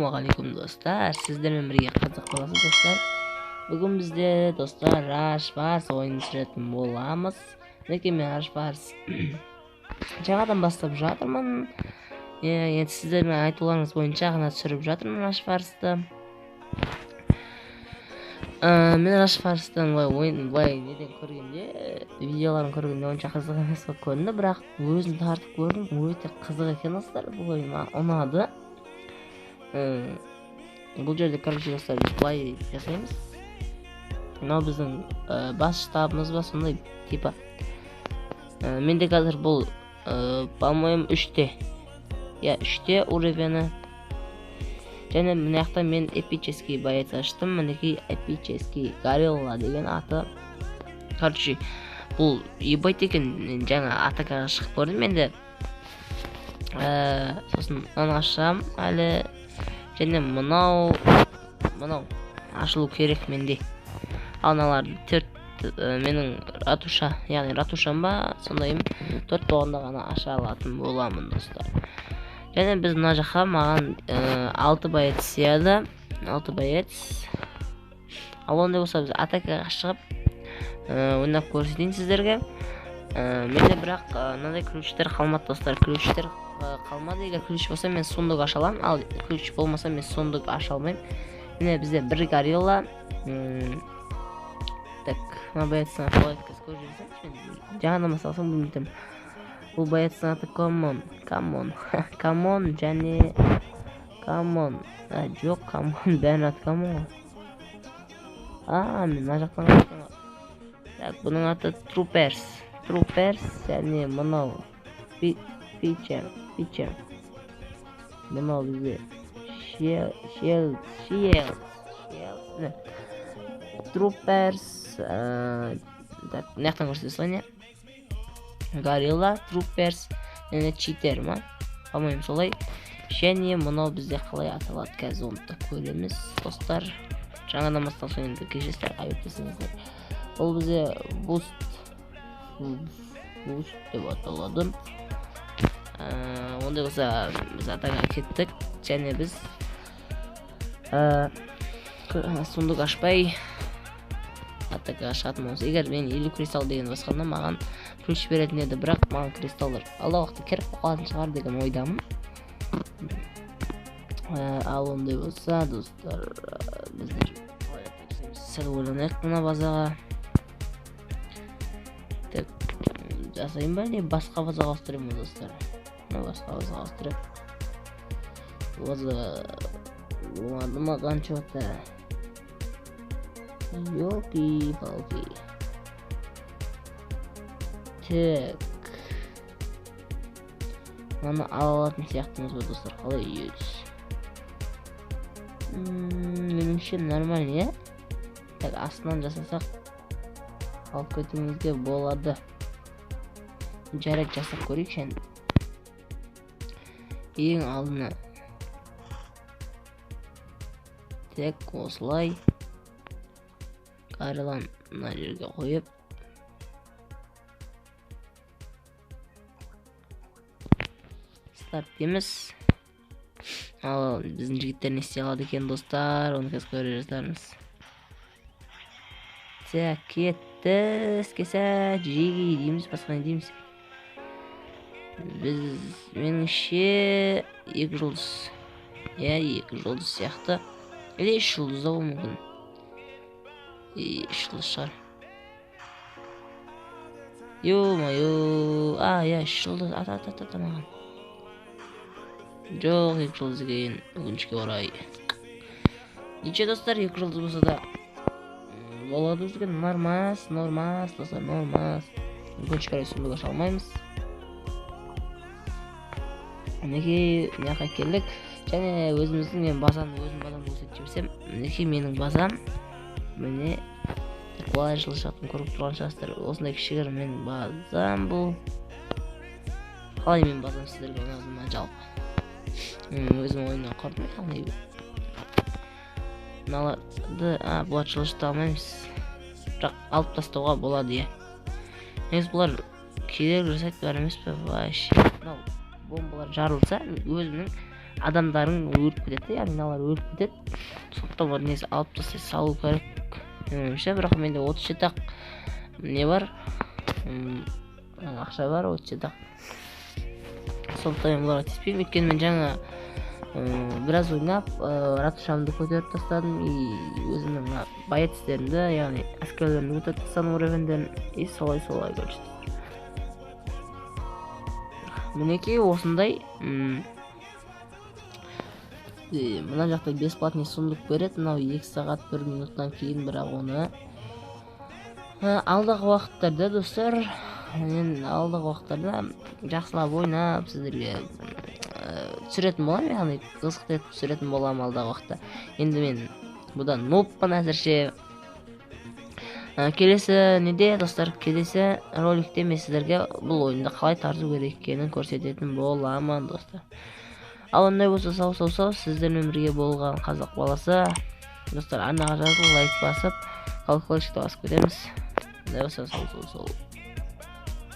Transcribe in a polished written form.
Ассалаумағалейкум достар, сіздермен бірге Қазақ баласы достар. Бүгін бізде достар Rush Wars ойынын түсіретін боламыз. Мінекей мен Rush Wars жаңадан бастап жатырмын. Енді сіздермен айтуларыңыз бойынша ғана түсіріп жатырмын Rush Wars'ты. Мен Rush Wars'тан былай ойын былай неден көргенде, видеоларын көргенде онша қызық емес болып көрінді, бірақ өзім тартып көрдім, өте қызық екен достар. Бұл ойын маған ұнады. Бұл жерде, короче, достар, біз былай жасаймыз. Мынау біздің бас штабымыз ба, сондай типа. Менде қазір бұл, по-моему, 3-те. Иә, 3-те уровені. Және мына жақта мен эпический боец аштым. Мінекей эпический горилла деген аты. Короче, бұл ебайт екен. Мен жаңа атакаға шығып көрдім енді. Сосын мынаны ашсам әлі. Және мынау ашылу керек менде. Ал мыналар 4, менің ратуша, яғни ратушам ба, сондайым 4 болғанда ғана аша алатын боламын достар. Және біз мына жаққа маған 6 боец сияды. 6 боец. Ал ондай болса біз атакаға шығып, ойнап көрсетейін сіздерге. Менде бірақ мынандай ключтер қалмады достар. Ключтер қалмады. Егер ключ болса мен сундук аша аламын. Ал ключ болмаса мен сундук аша алмаймын. Міне бізде бір горилла. Так, мына боецтің аты қалай екен, көріп жүрсеңші, мен жаңадан басталсам білмей тұрмын. Бұл боецтің аты Камон. Камон. Камон және Камон. Жоқ, Камон, бәрінің аты Камон ғой. Мен мына жақтан қарасам. Так, бұның аты Труперс. Труперс және мынау Пичер, Пичер. Мынау бізде Шел, Шел, Шел, Шел. Труперс, так, мына жақтан көрсете салайын, иә. Горилла, Труперс және Читер ма? По-моему, солай. Және мынау бізде қалай аталады, қазір оны да көреміз, достар. Жаңадан басталса енді кешіріңіздер, айып десеңіздер. Бұл бізде Буст деп аталады. Ондай болса біз атаға кеттік. Және біз сундук ашпай атакаға шығатын боламыз. Егер мен 50 кристалл деген басқанда маған ключ беретін еді, бірақ маған кристаллдар алдағы уақытта керек болып қалатын шығар деген ойдамын. Ал ондай болса, достар, біздер қалай атак жасаймыз? Сәл ойланайық мына базаға. Так, жасайын ба, не басқа базаға ауыстырайын ба, достар? Мына басқа базаға ауыстырайық. Бұл база болмады маған чё-то. Ёлки-палки. Так. Мынаны ала алатын сияқтымыз ба, достар? Қалай үйеміз? Меніңше нормально, иә? Так, астынан жасасақ алып кетуімізге болады. Жарайды, жасап көрейікші енді. Ең алдына. Так, осылай. Горилланы мына жерге қойып. Старт дейміз. Ал біздің жігіттер не істей алады екен, достар, оны қазір көре жатармыз. Так, кетті, іске сәт, жеги дейміз, басқа не дейміз? Біз, меніңше, 2 жұлдыз. Иә, 2 жұлдыз сияқты. Или 3 жұлдыз да болуы мүмкін. 3 жұлдыз шығар. Ё-моё, иә, 3 жұлдыз, ат, ат, ат, ат, маған. Жоқ, 2 жұлдыз екен, өкінішке орай. Неше, достар, 2 жұлдыз болса да, болады бізге, нормас, нормас, достар, нормас. Өкінішке орай сундук аша алмаймыз. Мінекей, мына жаққа келдік. Және өзіміздің мен базамды, өзім базамды көрсетіп жіберсем, мінекей менің базам. Міне, былай жылы көріп тұрған шығарсыздар. Осындай кішігірім менің базам бұл. Қалай менің базам сіздерге ұнады ма жалпы? Өзім ойымнан құрдым, яғни мыналарды, бұлар жылжыта алмаймыз. Бірақ алып тастауға болады, иә. Негізі бұлар кедергі жасайды бәрі емес пе вообще? Мынау бомбалар жарылса, өзімнің Адамдарың өліп кетеді, яғни мыналар өліп кетеді. Сондықтан оларды негізі алып тастай салу керек менің ойымша. Бірақ менде 37 ақ не бар, ақша бар, 37 ақ. Сондықтан мен бұларға тиіспеймін, өйткені мен жаңа біраз ойнап, ратушамды көтеріп тастадым и өзімнің мына боецтерімді, яғни әскерлерімді көтеріп тастадым, уровеньдерін, и солай солай короче. Мінекей, осындай. Мына жақта бесплатный сундук береді, мынау 2 сағат 1 минуттан кейін. Бірақ оны алдағы уақыттарда, достар, мен алдағы уақыттарда жақсылап ойнап, сіздерге түсіретін боламын, яғни қызықты етіп түсіретін боламын алдағы уақытта. Енді мен бұдан нубпын әзірше. Келесі неде, достар, келесі роликте мен сіздерге бұл ойынды қалай тарту керек екенін көрсететін боламын, достар. Ал ондай болса, сау, сау, сау! Сіздермен бірге болған Қазақ баласы. Достар, арнаға жазылып, лайк басып, колокольчикті басып кетеміз. Ондай болса, сау, сау, сау!